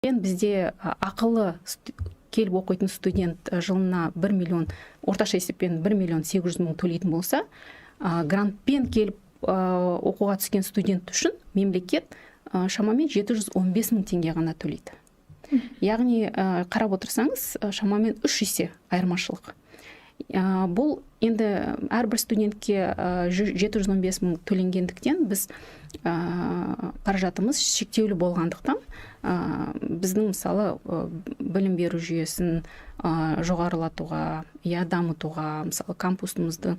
Бізде ақылы келіп оқитын студент жылына 1 миллион, орташа есеппен 1 миллион 800 мың төлейтін болса, грантпен келіп оқуға түскен студент үшін мемлекет шамамен 715 мың теңге ғана төлейді. Яғни қарап отырсаңыз, шамамен 3 есе айырмашылық. Бұл енді әрбір студентке 715 мың төленгендіктен, біз қаражатымыз шектеулі болғандықтан, біздің, мысалы, білім беру жүйесін жоғарылатуға, я дамытуға, мысалы, кампусымыздың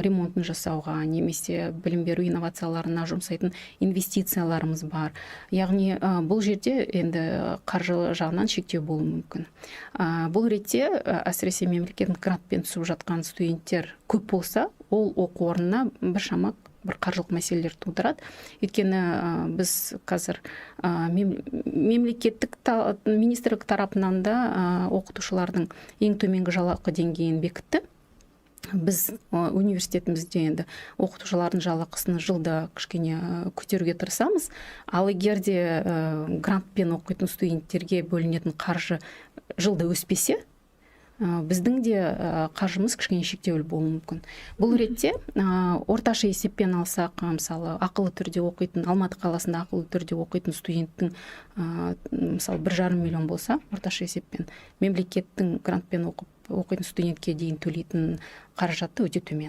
ремонтын жасауға немесе білім беру инновацияларына жұмсайтын инвестицияларымыз бар. Яғни бұл жерде енді қаржы жағынан шектеу болуы мүмкін. Бұл ретте әсіресе мемлекеттік грантпен түсіп жатқан студенттер көп болса, ол оқу орнына біршама бір қаржылық мәселелер тудырады. Өйткені біз қазір мемлекеттік министрлік тарапынан да оқытушылардың ең төменгі жалақы деңгейін бекітті. Біз университетімізде енді оқытушылардың жалақысын жылда кішкене көтеруге тырысамыз. Ал егер де грантпен оқитын студенттерге бөлінетін қаржы жылда өспесе, біздің де қаржымыз кішкене шектеулі болуы мүмкін. Бұл ретте орташа есеппен алсақ, мысалы, ақылы түрде оқитын, Алматы қаласында ақылы түрде оқитын студенттің, мысалы, 1,5 миллион болса, орташа есеппен мемлекеттің грантпен оқып оқитын студентке дейін төлейтін қаражаты өте төмен.